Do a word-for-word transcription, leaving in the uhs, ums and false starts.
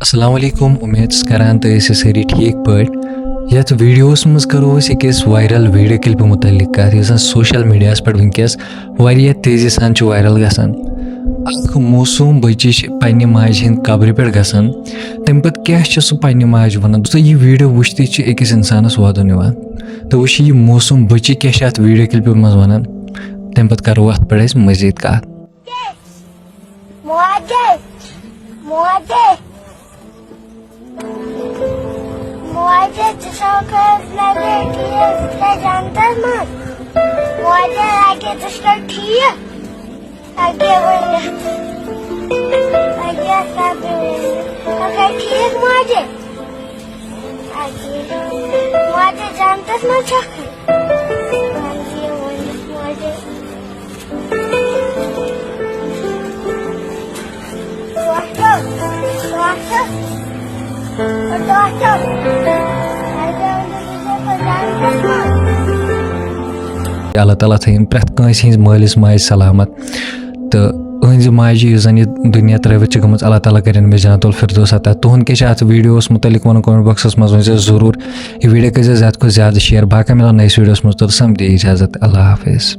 السلام علیکم، امید چھس کران تُہۍ ٲسِو سٲری ٹھیٖک پٲٹھۍ۔ یتھ ویڈیوس منٛز کرو أسۍ أکِس وائرل ویڈیو کلپہِ متعلق کتھ، یُس زن سوشل میڈیاہس پٮ۪ٹھ وٕنکیٚس واریاہ تیزی سان چھُ وائرل گژھان۔ اکھ معصوم بچی چھِ پننہِ ماجہِ ہٕنٛدِ قبرِ پٮ۪ٹھ گژھان، تمہِ پتہٕ کیٛاہ چھِ سُہ پننہِ ماجہِ ونان؟ دوستو، یہِ ویڈیو وٕچھتھٕے چھُ أکِس انسانس ودُن یِوان۔ تہٕ وٕچھ، یہِ معصوم بچی کیٛاہ چھِ اتھ ویڈیو کلپہِ منٛز ونان، تمہِ پتہٕ کرو اتھ پٮ۪ٹھ أسۍ مزید کتھ۔ ماجے، ماجے، ماجے، ژٕ چھکھ حظ لگے ٹھیٖک، ژٕ چھکھ جنتس منٛز؟ ماجے، لگے ژٕ چھکھ ٹھیٖک؟ لگے ؤنِتھ۔ لگے سبزی ؤنِتھ۔ ژٕ چھکھ ٹھیٖک، ماجے؟ لگے۔ ماجے، جنتس منٛز چھکھ؟ لگے ؤنِتھ، ماجے۔ اللہ تعالیٰ تھٲیِن پرٛٮ۪تھ کٲنٛسہِ ہٕنٛز مٲلِس ماجہِ سلامت۔ تہٕ أہٕنٛزِ ماجہِ، یُس زَن یہِ دُنیا ترٛٲوِتھ چھِ گٔمٕژ، اللہ تعالیٰ کَرِن أمِس جنت الفردوس عطا۔ تُہُنٛد کیٛاہ چھُ اَتھ ویٖڈیوَس مُتعلِق وَنُن؟ Comment boxَس منٛز ؤنۍزیو ضروٗر۔ یہِ ویٖڈیو کٔرۍزیو زیادٕ کھۄتہٕ زیادٕ share۔ باقٕے مِلو نٔیِس ویٖڈیوَس منٛز، توٚتَس تام دِیِو اِجازت۔ اللہ حافظ۔